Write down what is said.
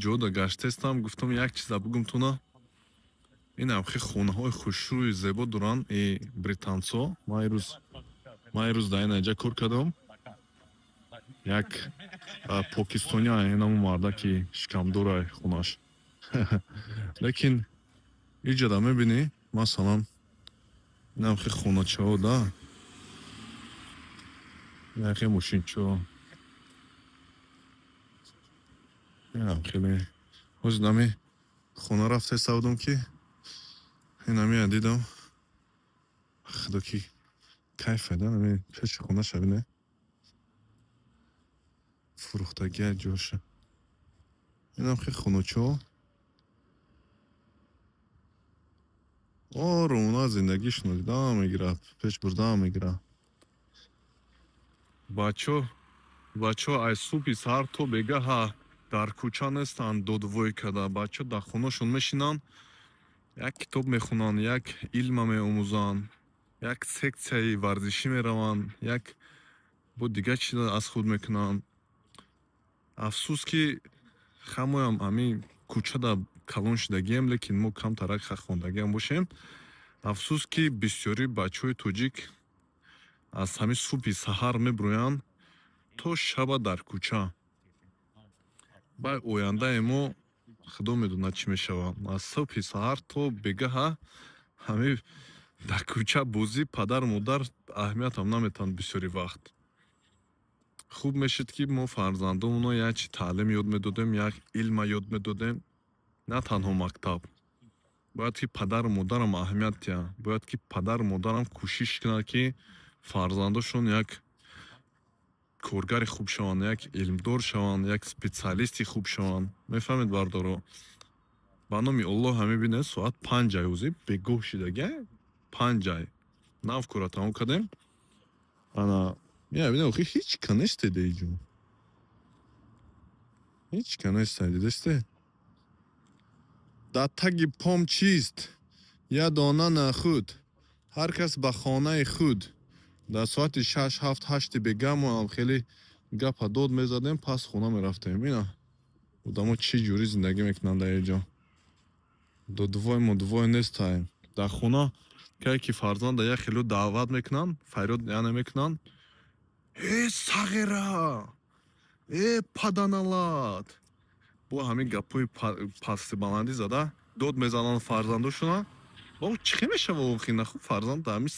Ҷода гаштестам, гуфтам, як чиза бугум туна. Инам хе хонаҳои хушрӯи зебо доранд и британцо. Ман ирӯз дар ин инҷа кор кардам. Як покистония, инаму марда, ки шикамдора хонаш. Лекин иҷода мебинӣ, масалан, инам хе хоначаҳо да, инам хе мошинчаҳо, инам хеле. Ҳозир нами хона рафтаиста будам, ки инамия дидам. Худо, ки кайфе да, нами пеши хонаша бине, фурӯхтагия ҷоша. Инам хе хоначаҳо, оромона зиндагишонро дида мегирад, пеш бурда мегирад. Бачаҳо аз субҳи саҳар то бегаҳа дар кӯча нестанд додвой карда. Бачаҳо дар хонашон мешинанд, як китоб мехонанд, як илма меомӯзанд, як сексияи варзишӣ мераванд, як бо дигар чиз аз худ мекунанд. Афсӯс, ки ҳамоям ҳамин кӯчада калон шудагием, лекин мо камтарак хондагиам бошем. Афсӯс, ки бисёри бачаҳои тоҷик аз ҳамин субҳи саҳар мебироянд, то шаба дар кӯча. Баъд ояндаи мо худо медонад, чӣ мешавад. Аз субҳи саҳар то бегаҳа ҳамин дар кӯча бозӣ, падару модар аҳамиятам наметиҳанд бисёри вақт. Хуб мешуд, ки мо фарзандонро як чи таълим ёд медодем, як илма ёд медодем, на танҳо мактаб. Бояд, ки падару модарам аҳамият диҳанд, бояд, ки падару модарам кӯшиш кунанд, ки фарзандошон як коргари хуб шаванд, як илмдор шаванд, як специалисти хуб шаванд. Мефаҳмед, бардоро? Ба номи Оллоҳ, ҳамин бинед, соат 5-ай, ҳозир бегоҳ шидагия, 5-ай. Нав кора тамом кардем. Ана мебинед, охи ҳеҷ ка несте деиҷо, ҳеҷ ка несте, дидесте? Дар таги пом чист? Я дона нахуд, ҳар кас ба хонаи худ. Дар соати 6, 7, 8-и бегаҳ мо ҳам хеле гапа дод мезадем, пас хона мерафтем. Ина одамо чӣ ҷурӣ зиндагӣ мекунанд дар инҷо. Додвой модвой нестаем. Дар хона кае ки фарзанда як хело даъват мекунанд, фарёд яъне мекунанд: «Э, сағира, э, паданалат!» Бо ҳамин гапҳои пасти баландӣ зада дод мезананд фарзандошона. Бо чӣ хел мешава охи, нахуб фарзанд дар ҳамин.